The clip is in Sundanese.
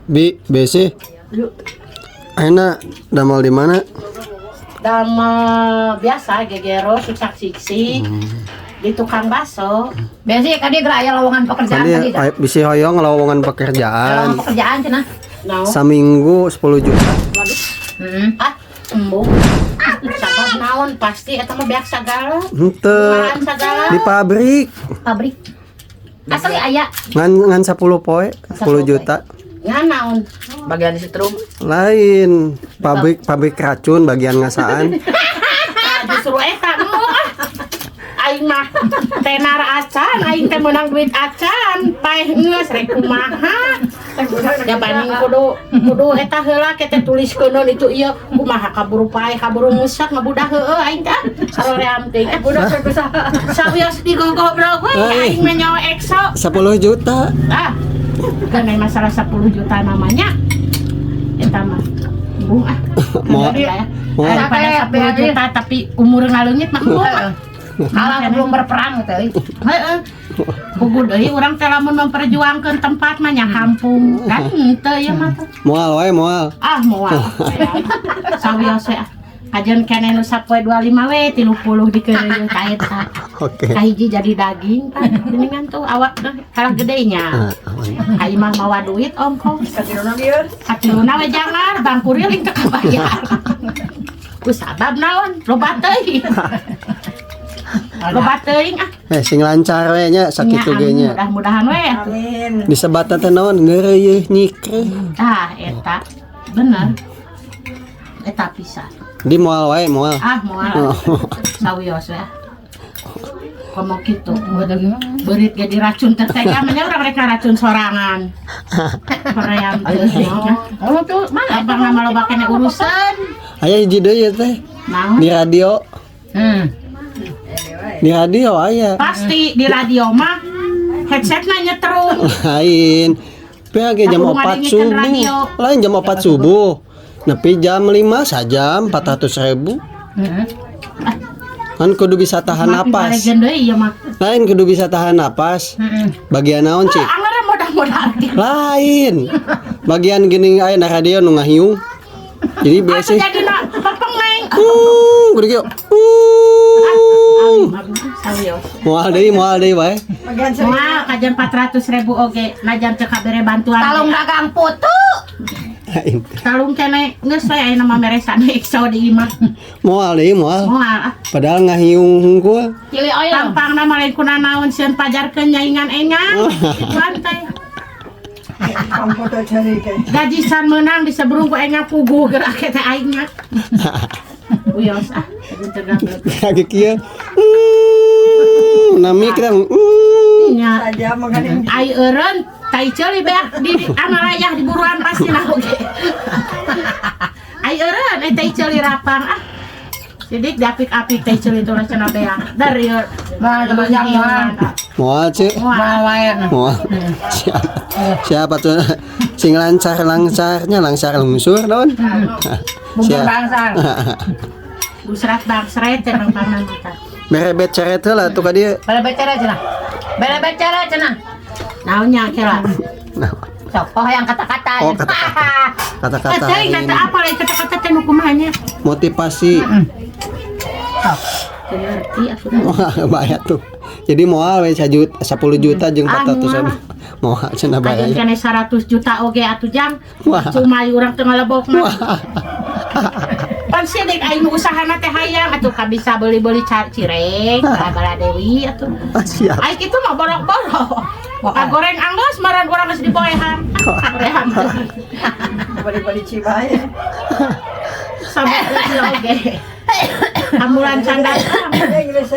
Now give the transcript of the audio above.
Bi, besi. Ayeuna damel di mana? Damel biasa gegero suksak siksi di tukang bakso. Biasanya kadi geura aya lowongan pekerjaan Tadi tadi dah. Bisi hoyong lowongan pekerjaan. Lowongan pekerjaan cenah. Naon? Saminggu 10 juta. Waduh. Heeh. Ah, embung. Sabab naon, pasti eta mah beak sagala. Henteu. Kumahaan sagala. Di pabrik. Pabrik. Asli aya. Ngan ngan 10 poe, 10 juta. Ngan naon? Bagian setrum. Lain, pabrik pabrik racun bagian ngasaan. Ah, justru eta embung ah. Aing mah tenar acan, aing teh meunang duit acan, paeh geus rek kumaha. Ya banding kudu kudu eta heula ke teh tuliskeun itu ieu kumaha kaburu paeh kaburu ngusak ngabudah heueuh aing teh saroream teh. Eh, budak berusaha. Sawios digogobrol we aing mah nyawa EXO. 10 juta. Ah, kan masalah 10 juta namanya. Eta mah embung ah. Mau Ya. mau Daripada 10 juta tapi umur ngaleungit mah embung ah. Kalah belum berperang gitu euy. Heeh. Puguh deui urang teh lamun memperjuangkeun tempat mah nya kampung. Kan henteu ieu mah teh. Moal wae moal. Ah, moal. Sawios we ah. Kajeun keneh nu sapoe 25 we 30 dikeureuyeun ka eta. Oke. Kahiji jadi daging pan geuningan tuh awak teh kalah gedenya. Ah, Ka imah mawa duit ongkoh. Katiluna we jangan bangkuriling teu kabayar. Ku sabab naon? Loba teuing. Loba teuing ah. Eh, sing lancar we nya sakitu Nya, ge amin. nya. Mudah-mudahan we atuh. Amin. Disebatna teh naon, ngeureuyeun nyikreuh. Ah, eta bener. Eta pisan. Di moal wae moal. Ah, moal. Sawios we. Komo kitu. Beurit ge diracun teh teh mah urang rek racun sorangan. Hoream teuing. Oh tuh mana? Abang mah loba keneh urusan. Aya hiji deui ya teh. Naon? Di radio. Di radio aya. Pasti di radio mah headsetna nyetrum. Lain. Pihak jam Aku 4 ngadengikeun subuh. radio. Lain jam 4 subuh. Nepi jam 5 sajam 400 ribu. Kan kudu bisa tahan Makin napas. legend deui ieu mah. Lain, kudu bisa tahan napas. Bagian naon, Cik? Anggar mudah-mudahan. Lain. Bagian gini aya na radio nu ngahiung. Jadi biasa Atuh jadi na pepengeng. Kudu kieu. Sawios. Moal deui wae. Moal kajian 400 ribu oge najan teu kabere bantuan. Talung dagang putu. Lain. Talung keneh geus we ayeuna mah meresan EXO di imah. Moal deui moal. Moal ah. Padahal ngahiung hungkul. Chili oil. Tampangna mah lain kuna naon sieun pajarkeun nyaingan engang. Gituan teh. Gaji san meunang diseberung ku engang puguh gerak teh aing mah. Wios ah, teu gablek. Lagi kieu. Nami kita. Nya. Ai eureun tai ceuli beak di analayah di buruan pasti nah oge. Ai eureun eh tai ceuli rapang ah. Jadi diapik-apik tai ceuli itu cenah beak. Dari Mah yang mah. Moal, Cik. Mah wae. Moal. Siapa? Siapa tuh? Sing lancar lancarnya lancar lungsur naon? Bungkur Siap. bangsa. Busrat bangsret cenah paman kita. Berebet ceret heula tuh ka dieu. Bala bicara cenah. Bala bicara cenah. Naonnya kira? Nah, Sok, oh yang kata-kata. Oh, kata-kata. Kata-kata Eh, teh hari kata ini. apa lain kata-kata teh nu kumaha nya? Motivasi. Teu ngerti aku. Wah, bahaya tuh. Jadi moal we 10 juta jeung Ah, 400 ribu. Moal cenah Kajeun bahaya. keneh 100 juta oge atuh jang. Wah. Cuma urang teu ngalebok mah. Pan sidik aing usahana teh hayang atuh ka bisa beli-beli cireng, bala dewi atuh. Ah, siap. Aing kitu mah borok-borok. Kagoreng anggeus maran urang geus dipoehan. Poehan teh. Bali-bali cibai. Sampai oge. Ambulan canda. Inggris.